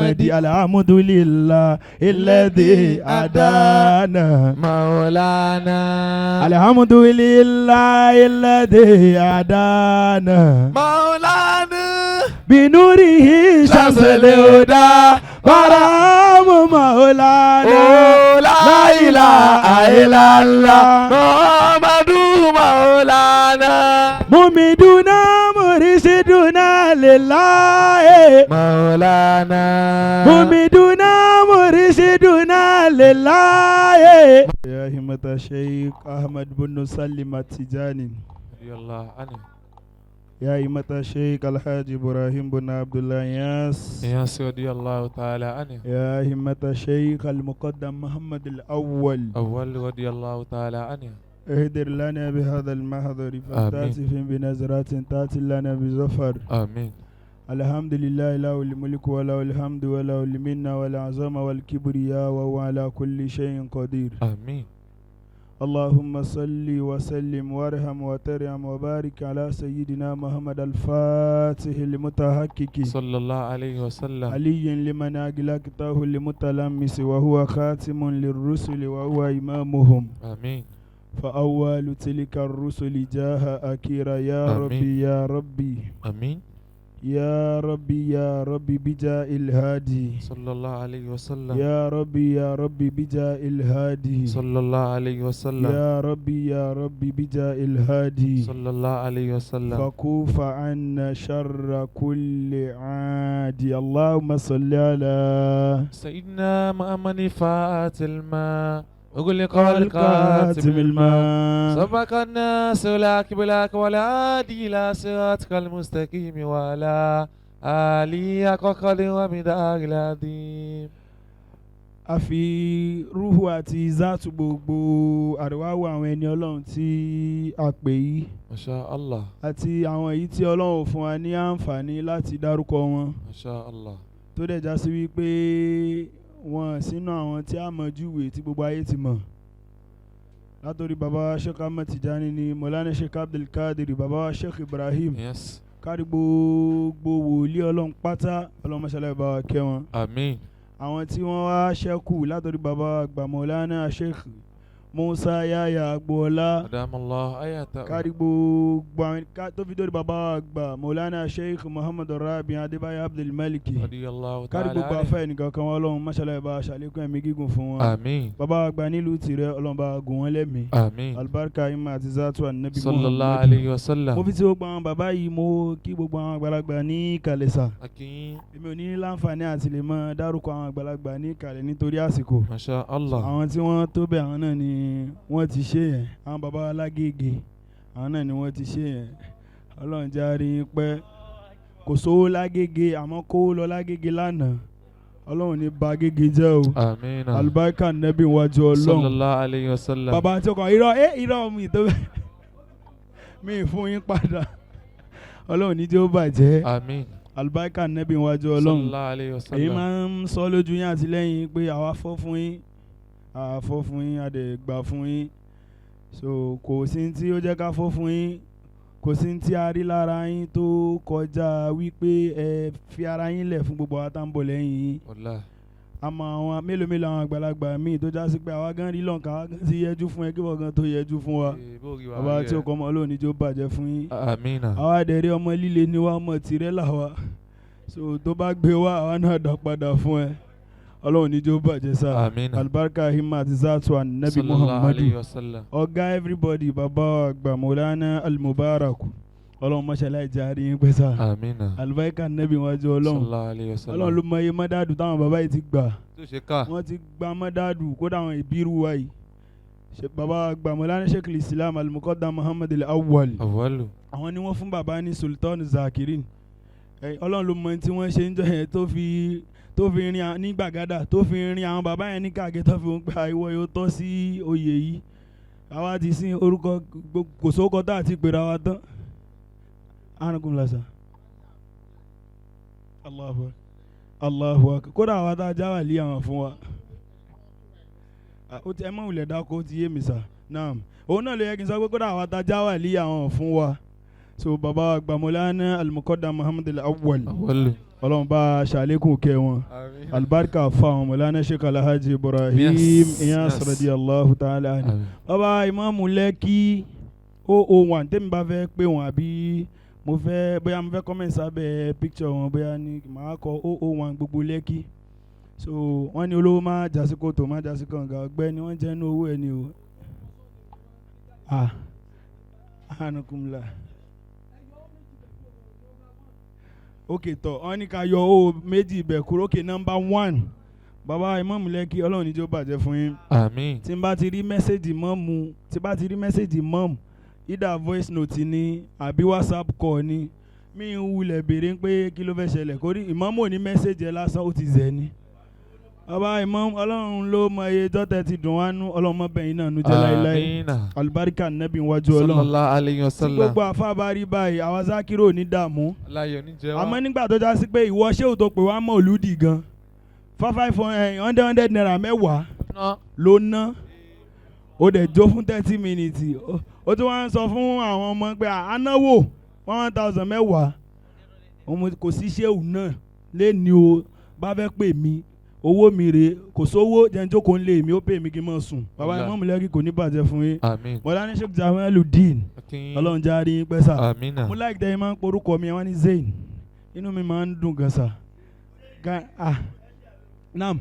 Muhammad. Alhamdulillah alladhi hadana. Maulana. Alhamdulillah alladhi hadana. Maulana. Binurihi shamsul huda baramu maulana. La ilaha illallah Muhammadu Maulana. Mumiduna murshiduna lillahi. Maulana. Mumiduna murshiduna lillahi. Ya himata Sheikh Ahmad bin Salim Tijani. Radiyallahu anhu. Ya himata Sheikh Alhaji Ibrahim bin Abdullah Yas. Iyas radiyallahu ta'ala anhu. يا همة الشيخ المقدم محمد الأول. Awwal radiyallahu ta'ala anhu. اهدر لنا بهذا المحضر فلتأتف بنظرات تأتي لنا بظفر. Amin. الحمد لله له الملك وله الحمد وله المنة والعظمة والكبرياء وهو على كل شيء قدير. Amin. اللهم صل وسلم وارحم وترحم وبارك على سيدنا محمد الفاتح المتحقق. Sallallahu alayhi wa sallam. علي لمن أغلقته المتلمس وهو خاتم للرسل وهو إمامهم. Amin. فأول تلك الرسل جاء أكيرا يا آمين. ربي يا ربي. Amin. يا ربي يا ربي بجاء الهادي. Sallallahu alayhi wa sallam. يا ربي يا ربي بجاء الهادي. Sallallahu alayhi wa sallam. يا ربي يا ربي بجاء الهادي. Sallallahu alayhi wa sallam. فكوف عنا شر كل عادي. اللهم صل على سيدنا محمد فات الماء أغلق القاتم القاتم الماء الماء سبق الناس لا قبلك ولا عادي إلى صراطك المستقيم ولا آلي قدر ومدار العظيم. A fi rúhù àti záàtù gbogbo àríwáwò àwọn ẹni Ọlọ́run tí a pè yìí ما شاء الله. àti àwọn èyí tí Ọlọ́run fún wa ní àǹfààní láti dárúkọ wọn, ما شاء الله. tó dẹ̀ já sí wípé wọn sínú àwọn tí a mọ̀ júwe tí gbogbo ayé ti mọ̀, látòrí baba wa Sheikh Ahmed Tijani ni Mọ̀lánà Sheikh Abdulkadir, baba wa Sheikh Ibrahim, kárí gbogbo wòlíì Ọlọ́run pátá, Ọlọ́run mọ́ṣáláì bá wa kẹ́ wọn. Àmín. Àwọn tí wọ́n wá ṣẹ́kù, látòrí baba wa àgbà Mọ̀lánà Sheikh Musa Yahya Agboola, أدام الله حياته. kárí gbogbo àwọn tó fi dórí baba wa àgbà Mọ̀lánà Sheikh Muhammad Rabi Adébáyọ̀ Abdulmaliki, رضي الله kárí تعالى gbogbo عنه. afẹ́ nìkan kan wọn, Ọlọ́run mọ́ṣáláì bá wa ṣàlékún ẹ̀mí gígùn fún wọn. Àmín. Baba wa àgbà nílùú tìrẹ, Ọlọ́run bá gùn wọ́n lẹ́mìí. Àmín. Alibarika ima àti zatu anabi صلى الله Muhammad. عليه وسلم. Mo fi ti gbogbo àwọn bàbá yìí, mo kí gbogbo àwọn àgbàlagbà ní ìkàlẹ̀ sà. Akin. Èmi ò ní láǹfààní àti lè mọ dárúkọ àwọn àgbàlagbà ní ìkàlẹ̀ nítorí àsìkò. ما شاء الله. Àwọn tí wọ́n tó bẹ̀, àwọn náà ni wọ́n ti ṣe yẹn. Àwọn bàbá wa lágége, àwọn náà ni wọ́n ti ṣe yẹn. Ọlọ́run jẹ́ a rí yín pẹ́. Kò sówó lágége, àmọ́ kówó lọ lágége lánàá. Ọlọ́run ní ba gége jẹ́ o. Àmín. Alibarika nẹ́bí wájú Ọlọ́run. صلى الله عليه وسلم. Bàbá tí o kàn irọ́ ẹ irọ́ mi tó bẹ́ẹ̀ mi fún yín padà. Ọlọ́run ní jẹ́ ó bàjẹ́. Àmín. Alibarika nẹ́bí wájú صلى Ọlọ́run. الله عليه Èyí وسلم. máa ń sọ lójú yín àti lẹ́yìn pé àwa fọ́ fún yín, àwa fọ́ fún yín, a dẹ̀ gbà fún yín. So kò sí tí ó jẹ́ ká fọ́ fún yín, kò sí tí a rí lára yín tó kọjá wípé ẹ fi ara yín lẹ̀ fún gbogbo àwa tá ń bọ̀ lẹ́yìn yín. والله. Àmọ́ àwọn mélòó mélòó àwọn àgbàlagbà míì tó já sí pé àwa gan rí lọ́nkà, àwa gan ti yẹjú fún ẹ kí wọ́n gan tó yẹjú fún wa. Bàbá tí ó kọ́ ọmọ olóòní jó bàjẹ́ fún yín. Àmín. Àwa dẹ̀rẹ́ ọmọ líle ni wá, ọmọ tìrẹ́ làwa. So tó bá gbé wá, àwa náà dá padà fún ẹ. Ọlọ́run ní jó bàjẹ́ sá. Àmín. Alibarika himma àti zatu anabi صلى الله Muhammadu. عليه وسلم. Ọ̀gá everybody, bàbá àgbà Mọ̀lánà Al-Mubarak, Ọlọ́run mọ́ṣáláì járe yín pẹ́ sá. Àmín. Alibarika nabi wájú Ọlọ́run. صلى الله عليه وسلم. Ọlọ́run ló mọ iye mọ́dàdù táwọn bàbá yìí ti gbà. Tó ṣe ká. Wọ́n ti gba mọ́dàdù kódà àwọn ìbírú wa yìí. Bàbá àgbà Mọ̀lánà Sheikh Islam Al-Muqaddam Muhammad Al-Awwal, Awwalu. àwọn ni wọ́n fún bàbá ní Sultan Zakirin. Ọlọ́run ló mọ tí wọ́n ṣe ń jọ yẹn tó fi rin ní gbàgádà, tó fi rin àwọn bàbá yẹn ní kàgé, tó fi ń gba ìwọ yóò tọ́ sí oyè yìí. Àwa ti sin orúkọ kò sóko tá a ti pèrè àwa tán. Anukum lasa. Allahu akbar. Allahu akbar. Kódà àwa tá a já wà lé àwọn fún wa. Ó ti ẹ mọ̀ wulẹ̀ dáko, ó ti yé mi sà. Naam, òun náà ló yẹ kí n sọ pé kódà àwa tá a já wà lé àwọn fún wa. So bàbá àgbà Mọ̀lánà Al-Muqaddam Muhammad Al-Awwal. Awwalu. Ọlọ́run bá a ṣàlékún kẹ́ wọn. Àmín. Alibarika fáwọn Mọ̀lánà Sheikh Alhaji Ibrahim Yes, Inyas yes. radiyallahu ta'ala anhu. Àmín. Bàbá ìmáàmù Lẹ́kì 001, tẹ́mi bá fẹ́ pé wọn àbí mo fẹ́, bóyá mo fẹ́ comment sábẹ́ picture wọn, bóyá ní màá kọ 001 gbogbo Lẹ́kì. So wọ́n ní olówó má jásí kòtò, má jásí kànga, ọgbẹ́ni wọ́n jẹ́ inú owó ẹni o. Ah, anukumla. Ok tọ, wọ́n ní ká yọ owó méjì ibẹ̀ kúrò. Ok, number 1, bàbá ìmáàmù Lẹ́kì, Ọlọ́run ní jọ̀ọ́ bàjẹ́ fún yín. Àmín. Tí n bá ti rí message mọ́mù, tí bá ti rí message mọ́mù, either voice note ni àbí WhatsApp call ni, mi ń wulẹ̀ béèrè pé kí ló fẹ́ ṣẹlẹ̀, kórí ìmáàmù ò ní message ẹ lásán, ó ti zẹ̀ ni. Bàbá ìmáàmù, Ọlọ́run ló mọ iye tọ́tẹ̀ ti dùn wá nú, Ọlọ́run mọ́ bẹ̀yìn náà nu jẹ́ láéláé. Àmín. Alibarika nẹ́bí wájú Ọlọ́run. Sallallahu alayhi wa Tí sallam. gbogbo àfa bá rí báyìí, àwa Zákírò ò ní dààmú. Láyọ̀ ní jẹ́ wá. Àmọ́ nígbà tó já sí pé ìwọ ṣéwù tó pè wá mọ́ òlúdì gan, 5 500 naira mẹ́wàá Ná. ló ná, ó dẹ̀ jó fún 30 minutes, ó tún wá ń sọ fún àwọn ọmọ pé ànáwó 1000 mẹ́wàá. Ọmọ kò sí ṣéwù náà lẹ́ni o bá fẹ́ pè mí, owó mi rè, kò sówó jẹ́njókòó ń lé mi, ó pè mí kí n mọ̀ sùn. Bàbá Allah. ìmáàmù Lẹ́kì, kò ní bàjẹ́ fún yín. Àmín. Bọ́lá ní Sheikh Jamaludeen, Akin. Ọlọ́run já rí yín pẹ́ sà. Àmín. Mo like tẹ́ ẹ máa ń porúkọ mi, ẹ wá ní Zain, inú mi máa ń dùn gan sà. Gan ah nam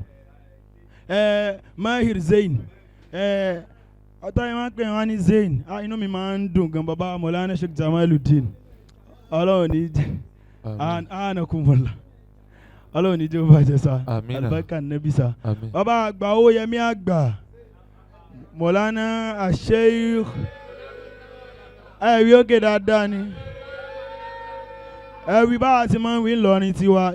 ẹ Mahir Zain, ẹ ọtọ́ yẹn máa ń pè wọ́n ní Zain, ah inú mi máa ń dùn gan. Bàbá Mọ̀lánà Sheikh Jamaludeen, Ọlọ́run ní jẹ́ Àmín. anakunmọ̀lá, Ọlọ́run ní jẹ́ ó bàjẹ́ sà. Àmín. Alibarika nẹ́bí sà. Àmín. Bàbá àgbà owó yẹmí àgbà Mọ̀lánà Sheikh, ẹ̀rí òkè dáadáa ni ẹ̀rí báwa ti máa ń wí ńlọrin tiwa.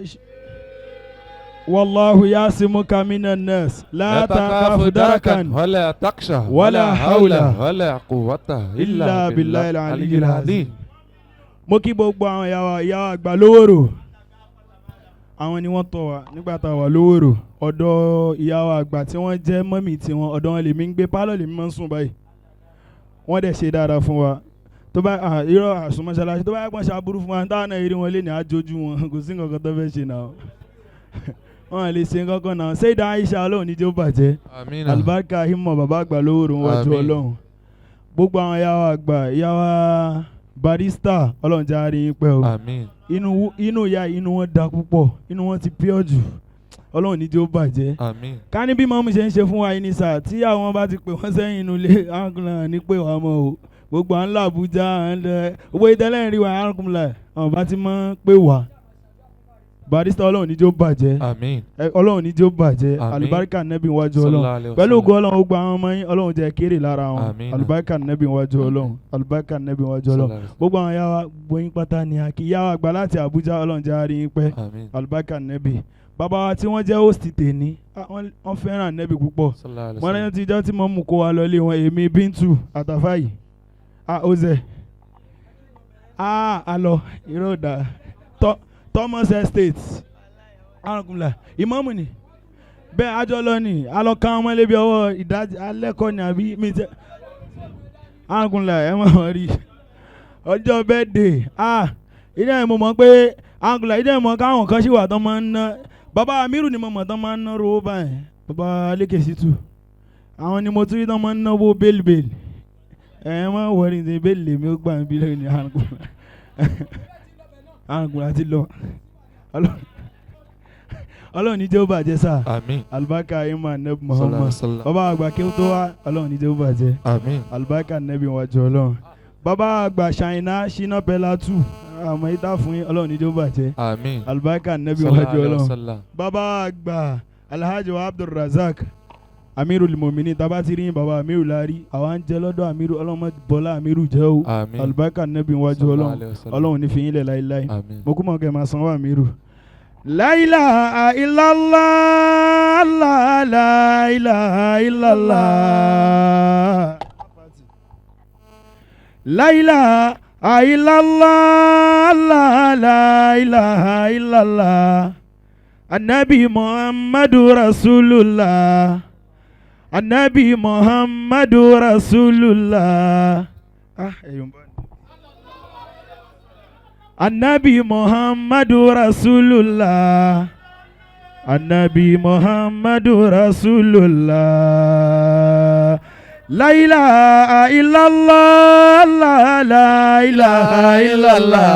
Wallahu yasimuka minan nas la takhafu darakan ولا تخشى ولا حول ولا قوة illa إلا billahi بالله al-aliyyil العلي العظيم. Mo kí gbogbo àwọn ìyá wa, ìyá wa àgbà lówòrò, àwọn ni wọ́n tọ́ wa nígbà tá a wà lówòrò. Ọ̀dọ̀ ìyá wa àgbà tí wọ́n jẹ́ mọ́mì tiwọn, ọ̀dọ̀ wọn lèmi ń gbé, pálọ̀ lèmi máa ń sùn báyìí. Wọ́n dẹ̀ ṣe dáadáa fún wa. Tó bá irọ́ àsùnmọ́ṣáláṣí, tó bá yẹ kó ṣe aburú fún wa, táwọn náà rí wọn lé ní àjọjú wọn, kò sí nǹkan kan tó fẹ́ ṣe náà, wọn lè ṣe nǹkan kan náà. Ṣé Aisha, Ọlọ́run ní jẹ́ ó bàjẹ́. Àmín. Alibarika himọ bàbá àgbà lówòrò wájú Àmín. Ọlọ́run. Gbogbo àwọn ìyá wa àgbà, ìyá wa barista, Ọlọ́run jẹ́ àárín yín pẹ́ o. Àmín. Inú ìyá, inú wọn da púpọ̀, inú wọn ti pure jù, Ọlọ́run ní jẹ́ ó bàjẹ́. Àmín. Ká ní bí mọ́mú ṣe ń ṣe fún wa yìí ní sà, tí àwọn bá ti pè wọ́n sẹ́yìn inú ilé àrùnkùnlá ní pé wàá mọ̀ o. Gbogbo à ń lọ Àbújá, à ń lọ gbogbo ìtẹ́lẹ̀ ń rí wa, àrùnkùnlá àwọn bá ti mọ́ pé wà. Barista, Ọlọ́run ní jẹ́ ó bàjẹ́. Àmín. Ọlọ́run ní jẹ́ ó bàjẹ́. Àmín. Alibarika nẹ́bí wájú Ọlọ́run. Sallallahu alayhi wa Pẹ̀lú ògo sallam. Ọlọ́run, ó gba àwọn ọmọ yín, Ọlọ́run jẹ́ kéré lára wọn. Àmín. Alibarika nẹ́bí wájú Ọlọ́run, alibarika nẹ́bí wájú Ọlọ́run. Sallallahu alayhi wa Gbogbo àwọn yàrá gbóyin pátá ni a kì í yàrá àgbà láti Àbújá, Ọlọ́run jẹ́ àárín yín pẹ́. sallam. Àmín. Alibarika nẹ́bí. Bàbá wa tí wọ́n jẹ́ host tèní, wọ́n fẹ́ràn nẹ́bí púpọ̀. Sallallahu alayhi wa Wọ́n sallam. rántí ijọ́ tí mo mú kó wa lọlé wọn, èmi Bíntù àtàfáyì, ozè alọ irọ́ dà Thomas Estate, arukunla ìmọ̀mù ni bẹ́ẹ̀ àjọ lọ ni alọ kan ọmọ lébi ọwọ́ ìdájí alẹ́ kọ́ ni àbí mi tẹ́ arukunla ẹ má wọ́n rí ọjọ́ birthday. Ilé ẹ̀ mo mọ̀ pé arukunla ilé ẹ̀ mọ̀ káwọn kan ṣì wà tán máa ń ná. Bàbá Amiru ni mo mọ̀ tán máa ń ná rówó báyìí. Bàbá Lékèsítù, àwọn ni mo tún rí tán máa ń náwó bẹ́ẹ̀lì. Ẹ má wọrí ní bẹ́ẹ̀lì lèmi ó gbà ń bí lónìí. Arukunla, arukunla ti lọ. Ọlọ́run ní jẹ́ ó bàjẹ́ sá. Àmín. Alibarika ima neb Sallallahu alayhi Muhammad. wa sallam. Bàbá àgbà kí ó tó wá, Ọlọ́run ní jẹ́ ó bàjẹ́. Àmín. Alibarika nẹ́bí wájú Ọlọ́run. Bàbá àgbà Ṣàyìnà Ṣínà Pẹ̀látù, àmọ́ ìta fún yín, Ọlọ́run ní jẹ́ ó bàjẹ́. Àmín. Alibarika nẹ́bí Sallallahu wájú alayhi wa Ọlọ́run. sallam. Bàbá àgbà Alhaji wa Abdulrazak Amirul Muminin, taba ti rí bàbá Amiru lárí, àwa ń jẹ lọ́dọ̀ Amiru, Ọlọ́run bọ́lá Amiru jẹ́ o. Àmín. Alibarika nẹ́bí wájú Sallallahu Ọlọ́run. alayhi wa sallam. Ọlọ́run ní fi yín lẹ̀ láéláé. Àmín. Mo kú mọ̀ kẹ́ máa sanwó Amiru. La ilaha illallah, la la ilaha illallah. La ilaha illallah, la la ilaha illallah. Anabi Muhammadu Rasulullah. Anabi Muhammadu Rasulullah. Ah, ẹ̀yọ̀ bá ní. Anabi Muhammadu Rasulullah. Anabi Muhammadu Rasulullah. La ilaha illallah. La, la ilaha illallah.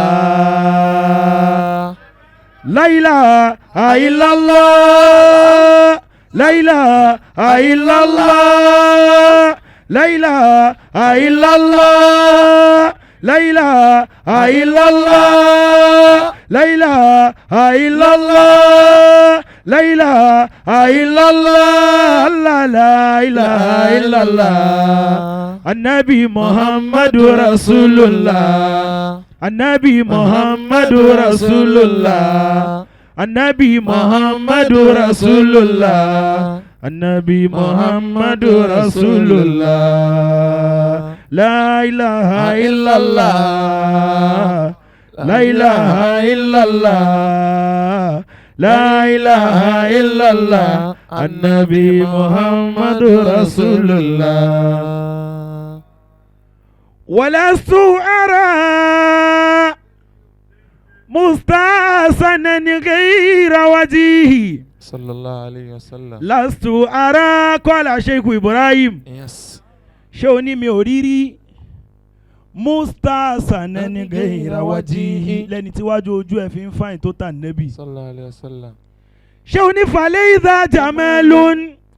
La ilaha illallah. La ilaha illallah. La ilaha illallah. La ilaha illallah. La ilaha illallah. La ilaha illallah. La la ilaha illallah. Anabi Muhammadu Rasulullah. Anabi Muhammadu Rasulullah. Anabi Muhammadu Rasulullah. Anabi Muhammadu Rasulullah. La ilaha illallah. La ilaha illallah. La ilaha illallah. Anabi Muhammadu Rasulullah. ولست أرى مستحسنا غير وجهه. صلى الله عليه وسلم. لست أرى قال شيخ إبراهيم. Yes. Ṣé o ní mi ò rí rí مستحسنا غير وجهه lẹ́ni tíwájú ojú ẹ̀ fi ń fine tó tà nẹ́bì. صلى الله عليه وسلم. Ṣé o ní فليس جمال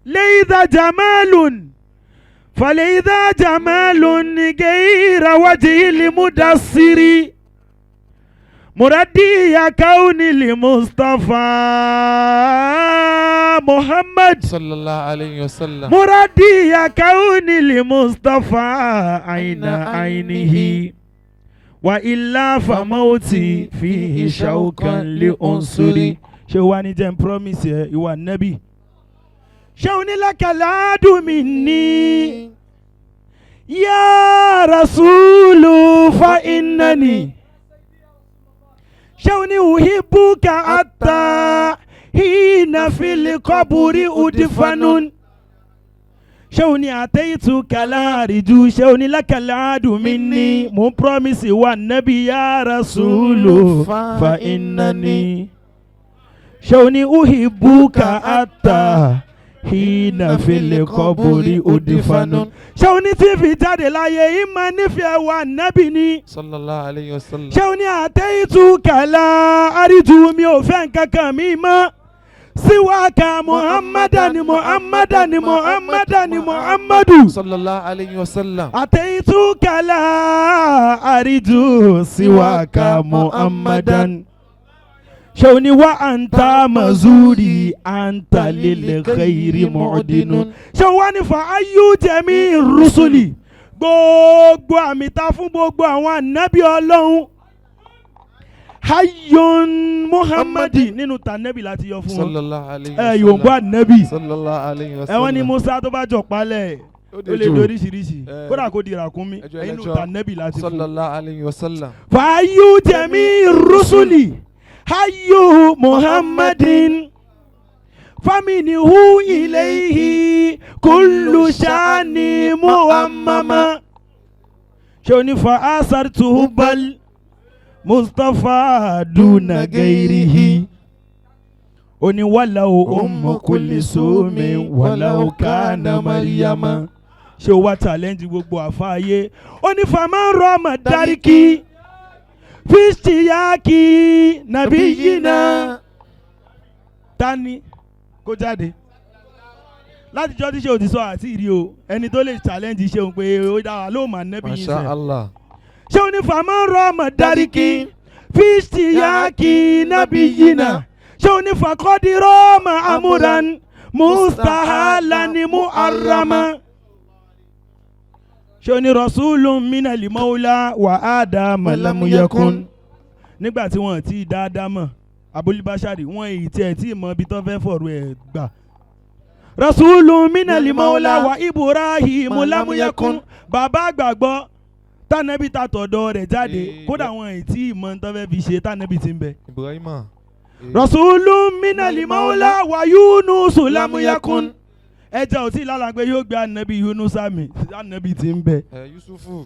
ليس جمال فليس جمال غير وجه المدثر مرادي كون المصطفى محمد. صلى الله عليه وسلم. مرادي كون المصطفى عين عينه وإلا فموتي فيه شوقا لأنصري. Ṣé wàá ní jẹ́ n promise ẹ ìwà nẹ́bì? Ṣé o ní لك العهد مني يا رسول فإنني. Ṣé o ní أحبك حتى حين في القبر أدفن. Ṣé o ní أتيتك لا أرجو. Ṣé o ní لك العهد مني mò ń promise ìwà nẹ́bì يا رسول فإنني. Ṣé o ní أحبك حتى حين في القبر أدفن. Ṣé o ní tí fi jáde láyé ìmọ̀ nífẹ̀ẹ́ wa nẹ́bì ni. صلى الله عليه وسلم. Ṣé o ní أتيتك لا أرجو mi ò fẹ́ nǹkan kan mi mọ́ سواك محمدا محمدا محمدا محمد. صلى الله عليه وسلم. أتيتك لا أرجو سواك محمدا. Ṣé o ní وأنت مزوري أنت للخير معدن. Ṣé o wá ní فأي جميع الرسل gbogbo àmì ta fún gbogbo àwọn ànábì Ọlọ́run حي محمد nínú tànẹ́bì láti yọ fún wọn. صلى الله عليه Ẹ yòǹbó وسلم. ànábì. صلى الله عليه وسلم. Ẹ wọ́n ní Musa tó bá jọ palẹ̀ ó lè jù. doríṣiríṣi Eh, kódà kó di ràkúnmí ẹjọ́ nínú ẹlẹ́jọ́. tànẹ́bì láti fún. صلى الله عليه وسلم. فأي جميع الرسل حي محمد فمنه إليه كل شأن معمما. Ṣé o ní فآثرت حب المصطفى دون غيره. Ó ní ولو أم كلثوم ولو كان مريم. Ṣé o wá challenge gbogbo àfáàyè? Ó ní فمن رام دركي في اشتياق نبينا. Tani kó jáde látijọ́ tí ṣe òtí sọ àti ìrí o ẹni tó lè challenge ṣe òun pé ó dára ló mà nẹ́bí yìí ما شاء sẹ́. الله. Ṣé o ní فمن رام دركي في اشتياق نبينا. Ṣé o ní فقد رام أمرا مستحالا محرما. Ṣé o ní رسول من المولى وآدم لم يكن. Nígbà tí wọ́n ti dáadáa mọ̀ abúlíbáṣárì wọ́n èyí tí ẹ̀ tí mọ ibi tó fẹ́ fọ̀rọ̀ ẹ̀ gbà. رسول من المولى وإبراهيم لم يكن. Bàbá àgbàgbọ́ tànẹ́bí ta tọ̀dọ̀ rẹ̀ jáde Eh, kódà wọn èyí tí mọ tó fẹ́ fi ṣe tànẹ́bí ti ń bẹ. Ibrahima. رسول من المولى ويونس لم يكن. Ẹja ò tí ì lálàgbé yóò gbé ànábì Yunus àmì ànábì ti ń bẹ. Yusufu.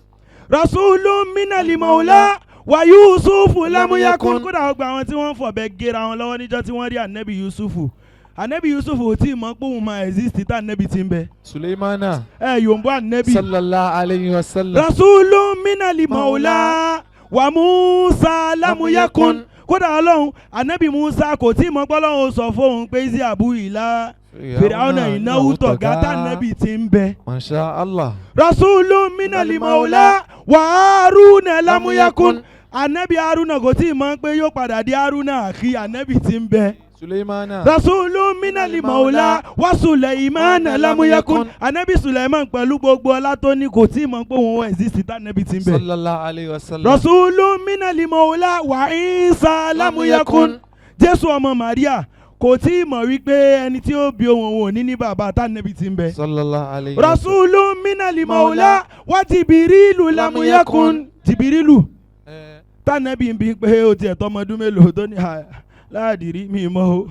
رسول من المولى Wa Yusufu lamuyakun. Kódà ọgbà àwọn tí wọ́n ń fọ̀bẹ gera wọn lọ́wọ́ níjọ́ tí wọ́n rí anabi Yusufu, anabi Yusufu ò tí ì mọ̀ pé òun máa exist tá anabi ti ń bẹ. Suleimana. Ẹ yòǹbó anabi. Sallallahu alayhi wa sallam. Rasulun minali maula wa Musa lamuyakun. Kódà Ọlọ́run, anabi Musa kò tí ì mọ̀ pé Ọlọ́run ó sọ fóun pé isi abu ìlà Fìràwọ̀nà ìnáwó tọ̀gá tá anabi ti ń bẹ. Masha Allah. Rasulun minali maula wa Haruna lamuyakun. Anabi Haruna kò tí ì mọ̀ pé yóò padà di Haruna àkí anabi ti ń bẹ. Suleimana. Rasulun minali maula wa Suleimana lamuyakun. Anabi Suleiman pẹ̀lú gbogbo ọlá tó ní kò tí ì mọ̀ pé òun exist tá anabi ti ń bẹ. Sallallahu alayhi wa sallam. Rasulun minali maula wa Isa lamuyakun. Jésù ọmọ Maria kò tí ì mọ̀ wípé ẹni tí ó bí òun òun ò ní ní bàbá tá anabi ti ń bẹ. Sallallahu alayhi wa sallam. Rasulun minali maula wa Jibirilu lamuyakun. Jibirilu tànàbí ń bi pé ó tiẹ̀ tọmọdún mélòó tó ní láàdìrí mi mọ́ o,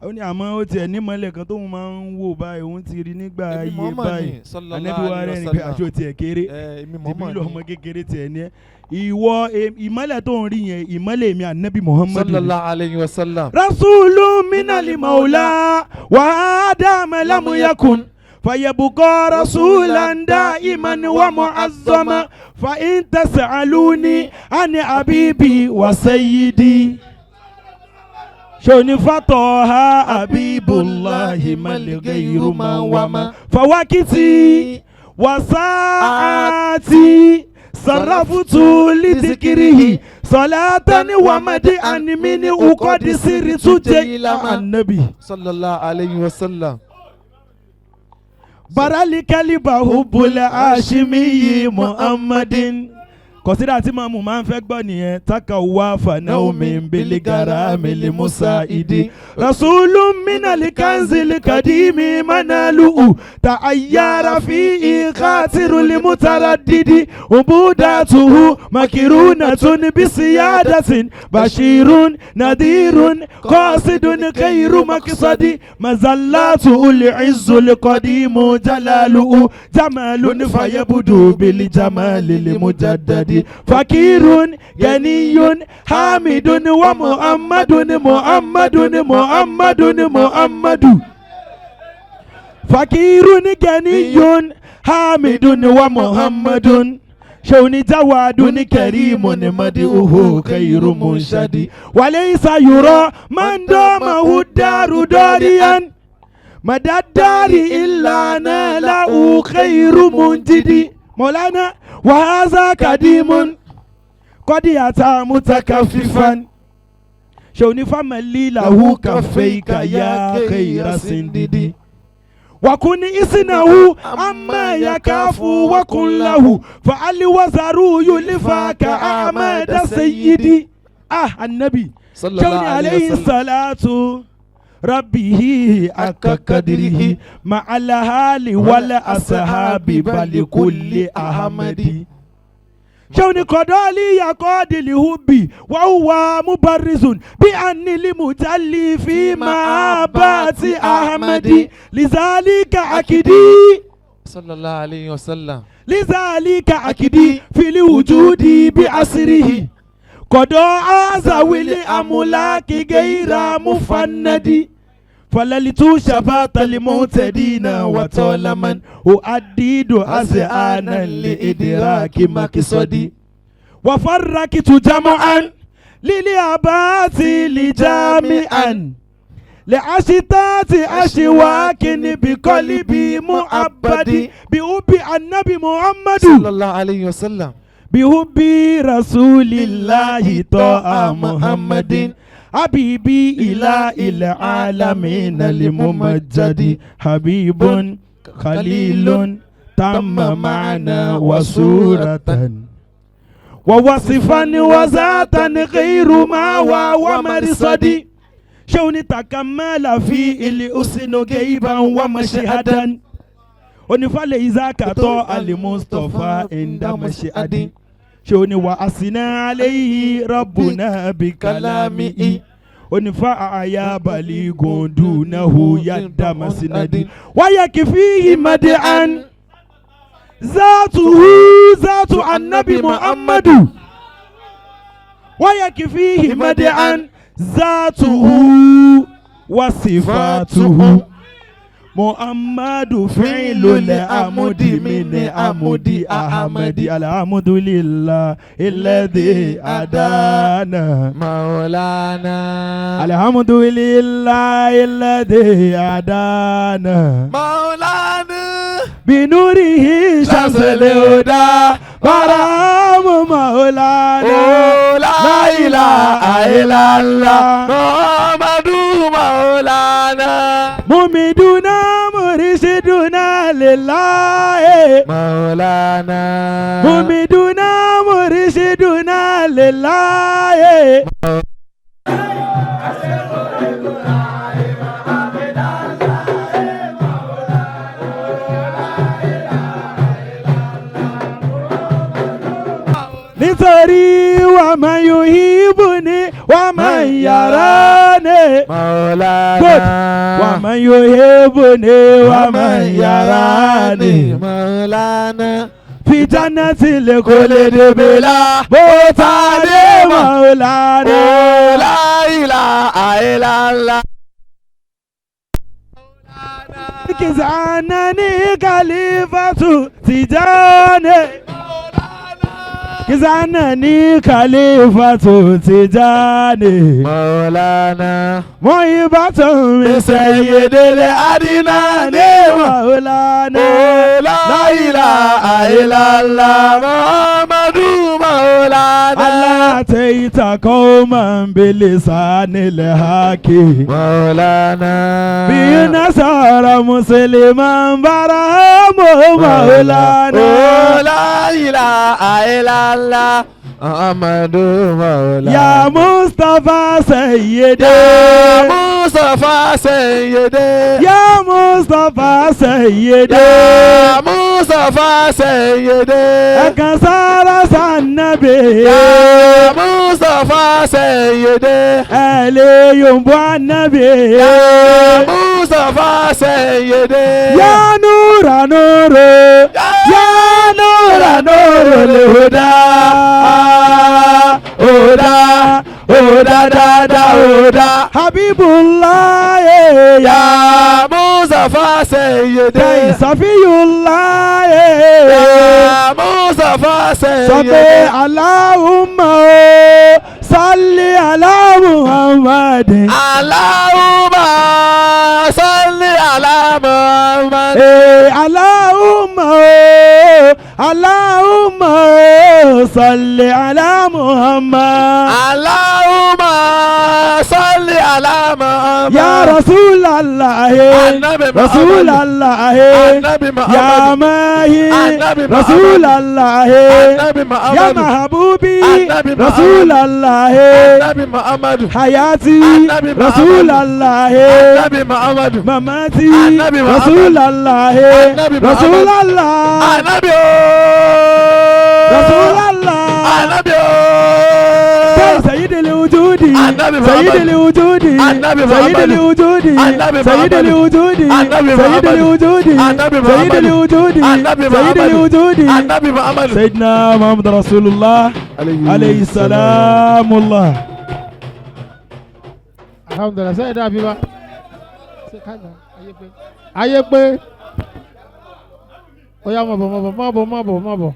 ó ní àmọ́ ó tiẹ̀ nímọ̀lẹ̀ kan tóun máa ń wò báyìí, òun ti rí nígbà Èmi ayé Muhammad báyìí. ni, sallallahu Ànábì wa alayhi rẹ̀ wa ni pé sallam. àti ó tiẹ̀ kéré. Èmi Muhammad Jìbìrìlù ni. ọmọ kékeré tiẹ̀ ní ẹ ìwọ ìmọ̀lẹ̀ tó ń rí yẹn, ìmọ̀lẹ̀ mi Ànábì Muhammad ni. Sallallahu alayhi wa sallam. Rasulun minali maula wa Adama lamuyakun fayabukọ rasulan daiman wa mu'azzama fa in tasaluni ani abibi wa sayyidi soni fatọha abibullahi maligairu man wama fawakiti wasaati sarafutu lidikirihi salatani wamadi animini ukodi siri tuje anabi. Sallallahu alayhi wa sallam. Barali kaliba hubula ashimiyi Muhammadin. Kọ̀sídà tí màmú máa ń fẹ́ gbọ́ nìyẹn. Taka wá fanaomi nbiligara mili musa idi. Rasulun minali kanzili kadimi manalu'u. Ta ayyara fi ikhatiruli mutaraddidi. Ubudatuhu makirunatun bisiyadatin. Bashirun nadirun qasidun khairu maqsadi. Mazallatu ul-izzu l-qadimu jalaluhu. Jamalun fayabudu bil jamali l-mujaddadi. Fakirun ganiyun hamidun wa Muhammadun Muhammadun Muhammadun Muhammadu. Fakirun ganiyun hamidun wa Muhammadun. Shoni jawadun karimun madiuhu khairu munshadi. Walaysa yura man damahu daru dariyan. Madadari illa nalahu khairu munjidi. Maulana wa hadha kadimun qad ata mutakaffifan. Shoni famali lahu kafeika ya khaira sindidi. Wakuni isinahu amma yakafu wakun lahu fa'ali wazaru yulifaka amada sayyidi. Ah, annabi. Sallallahu Shoni alayhi alayhi wa sallam. salatu rabbihi akakadirihi ma'ala hali wala asahabi bali kulli ahamadi. Shoni kodoli ya kodili hubi wa huwa mubarrizun bi anni limujalli fi ma'abati ahmadi lizalika akidi. Sallallahu alayhi wa sallam. Lizalika akidi fili wujudi bi asrihi kodo azawili amulaki geira mufannadi falalitu shabata limutadina watolaman uadidu azana liidraki makisodi wafarrakitu jama'an liliabati lijami'an liashitati ashiwakin bikolibi muabadi biubi annabi Muhammadu Sallallahu alayhi wa sallam. bihubi rasulillahi to'a Muhammadin habibi ila ila alamina limumajjadi habibun khalilun tamma ma'ana wa suratan wa wasifan wa zatan ghairu ma wa wa marisadi shawni takamala fi ili usinu gaiban wa mashihadan onífàlẹ̀ izakatọ̀ alimustapha indamasiadi ṣé o ní wa asina aleyhi rabbuna bikalami onífà àyà baligun dunahu yadamasinadi wáyà kìfì madian zatuhu zatu anabi muhammadu. ويكفيه مدعا ذاته وصفاته محمد فعل الأمد من أمد أحمد الحمد لله الذي هدانا مولانا الحمد لله الذي هدانا مولانا بنوره شمس الهدى برام مولانا لا إله إلا الله محمد مولانا ممدنا مرشدنا لله مولانا ممدنا مرشدنا لله Nítorí wà máa yóò híbù ní wà máa yàrá ní. مولانا Good. Wà máa yóò híbù ní wà máa yàrá ní. مولانا Fi jannati lè kó lè débè la. Bó ta dé Maulana. لا إله إلا الله Kìsànà ní kàlífàtù Tìjànì. Kìsànà ní kàlífàtù Tìjànì. مولانا Wọ́n yí bàtàn mi سيد الأدنان ní Maulana. لا إله إلا الله محمد مولانا ألا قوما بلسان الحق مولانا بنصر مسلما برام مولانا لا إله إلا الله محمد مولانا يا مصطفى سيدي يا مصطفى سيدي يا مصطفى سيدي يا مصطفى سيدي أكسر النبي يا مصطفى سيدي ألي ينبع النبي يا مصطفى سيدي يا نور نور يا نور نور الهدى هدى هدى دا هدى حبيب الله يا يا مصطفى سيدي صفي الله يا مصطفى صفي سيدي اللهم صل على محمد اللهم صل على محمد إيه اللهم اللهم صل على محمد اللهم صل على محمد يا رسول الله النبي محمد. رسول الله النبي محمد. يا ماهي النبي محمد. رسول الله النبي يا محمد. محبوبي النبي محمد. رسول الله النبي محمد حياتي النبي محمد. رسول الله النبي محمد مماتي النبي محمد. رسول الله النبي محمد. رسول الله النبي رسول الله النبي سيد الوجود النبي محمد. سيد الوجود النبي سيد محمد. الوجود النبي سيد محمد. الوجود النبي سيد محمد. الوجود النبي سيد محمد. الوجود النبي سيد محمد. الوجود النبي محمد سيدنا محمد رسول الله عليه السلام الله alhamdulilah sẹ́yìn dàbí wa ṣe kájà ayé pé ayé pé ó yá mọ̀ bọ̀ mọ̀ bọ̀ mọ̀ bọ̀ mọ̀ bọ̀ mọ̀ bọ̀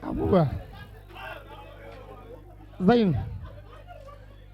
àbúrò zayin.